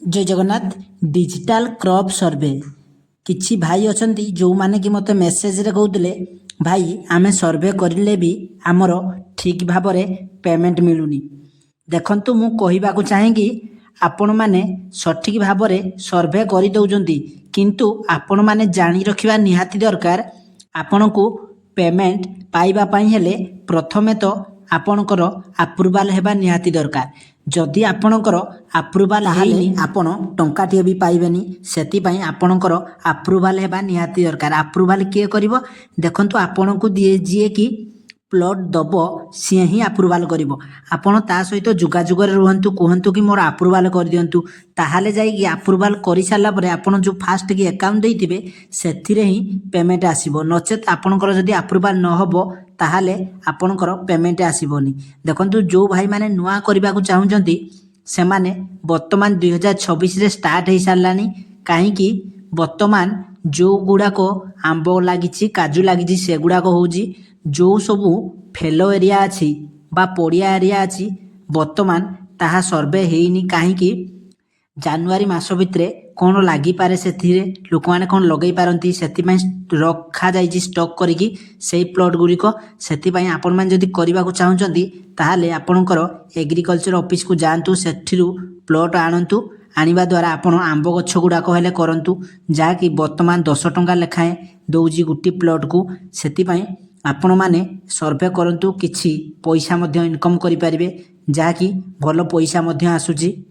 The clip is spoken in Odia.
ଜୟ ଜଗନ୍ନାଥ। Digital crop survey. କିଛି ଭାଇ ଅଛନ୍ତି, ଯେଉଁମାନେ କି ମୋତେ ମେସେଜରେ କହୁଥିଲେ, "ଭାଇ, ଆମେ ସର୍ଭେ କରିଲେ ବି ଆମର ଠିକ୍ ଭାବରେ ପେମେଣ୍ଟ ମିଳୁନି।" ଦେଖନ୍ତୁ, ମୁଁ କହିବାକୁ ଚାହେଁକି ଆପଣମାନେ ସଠିକ୍ ଭାବରେ ସର୍ଭେ କରିଦେଉଛନ୍ତି, କିନ୍ତୁ ଆପଣମାନେ ଜାଣି ରଖିବା ନିହାତି ଦରକାର, ଆପଣଙ୍କୁ ପେମେଣ୍ଟ ପାଇବା ପାଇଁ ହେଲେ ପ୍ରଥମେ ତ ଆପଣଙ୍କର ଆପ୍ରୁଭାଲ୍ ହେବା ନିହାତି ଦରକାର। ଯଦି ଆପଣଙ୍କର ଆପ୍ରୁଭାଲ୍ ହେଇନି, ଆପଣ ଟଙ୍କାଟିଏ ବି ପାଇବେନି। ସେଥିପାଇଁ ଆପଣଙ୍କର ଆପ୍ରୁଭାଲ୍ ହେବା ନିହାତି ଦରକାର। ଆପ୍ରୁଭାଲ୍ କିଏ କରିବ? ଦେଖନ୍ତୁ, ଆପଣଙ୍କୁ ଦିଏ ଯିଏକି ପ୍ଲଟ୍ ଦେବ, ସିଏ ହିଁ ଆପ୍ରୁଭାଲ୍ କରିବ। ଆପଣ ତା ସହିତ ଯୋଗାଯୋଗରେ ରୁହନ୍ତୁ, କୁହନ୍ତୁ କି ମୋର ଆପ୍ରୁଭାଲ୍ କରିଦିଅନ୍ତୁ। ତାହେଲେ ଯାଇକି ଆପ୍ରୁଭାଲ୍ କରିସାରିଲା ପରେ ଆପଣ ଯେଉଁ ଫାଷ୍ଟ କି ଆକାଉଣ୍ଟ ଦେଇଥିବେ, ସେଥିରେ ହିଁ ପେମେଣ୍ଟ ଆସିବ। ନଚେତ୍ ଆପଣଙ୍କର ଯଦି ଆପ୍ରୁଭାଲ୍ ନ ହେବ, ତାହେଲେ ଆପଣଙ୍କର ପେମେଣ୍ଟ ଆସିବନି। ଦେଖନ୍ତୁ, ଯେଉଁ ଭାଇମାନେ ନୂଆ କରିବାକୁ ଚାହୁଁଛନ୍ତି, ସେମାନେ ବର୍ତ୍ତମାନ 2026ରେ ଷ୍ଟାର୍ଟ ହେଇସାରିଲାଣି। କାହିଁକି ବର୍ତ୍ତମାନ ଯେଉଁଗୁଡ଼ାକ ଆମ୍ବ ଲାଗିଛି, କାଜୁ ଲାଗିଛି, ସେଗୁଡ଼ାକ ହେଉଛି। ଯେଉଁ ସବୁ ଫାଲୋ ଏରିଆ ଅଛି ବା ପଡ଼ିଆ ଏରିଆ ଅଛି, ବର୍ତ୍ତମାନ ତାହା ସର୍ଭେ ହେଇନି। କାହିଁକି ଜାନୁଆରୀ ମାସ ଭିତରେ କ'ଣ ଲାଗିପାରେ, ସେଥିରେ ଲୋକମାନେ କ'ଣ ଲଗେଇ ପାରନ୍ତି, ସେଥିପାଇଁ ରଖାଯାଇଛି ଷ୍ଟକ୍ କରିକି ସେଇ ପ୍ଲଟ୍ ଗୁଡ଼ିକ। ସେଥିପାଇଁ ଆପଣମାନେ ଯଦି କରିବାକୁ ଚାହୁଁଛନ୍ତି, ତାହେଲେ ଆପଣଙ୍କର ଏଗ୍ରିକଲଚର ଅଫିସକୁ ଯାଆନ୍ତୁ, ସେଥିରୁ ପ୍ଲଟ୍ ଆଣନ୍ତୁ। ଆଣିବା ଦ୍ୱାରା ଆପଣ ଆମ୍ବ ଗଛ ଗୁଡ଼ାକ ହେଲେ କରନ୍ତୁ, ଯାହାକି ବର୍ତ୍ତମାନ 10 ଟଙ୍କା ଲେଖାଏଁ ଦେଉଛି ଗୋଟିଏ ପ୍ଲଟ୍କୁ। ସେଥିପାଇଁ ଆପଣମାନେ ସର୍ଭେ କରନ୍ତୁ, କିଛି ପଇସା ମଧ୍ୟ ଇନକମ୍ କରିପାରିବେ, ଯାହାକି ଭଲ ପଇସା ମଧ୍ୟ ଆସୁଛି।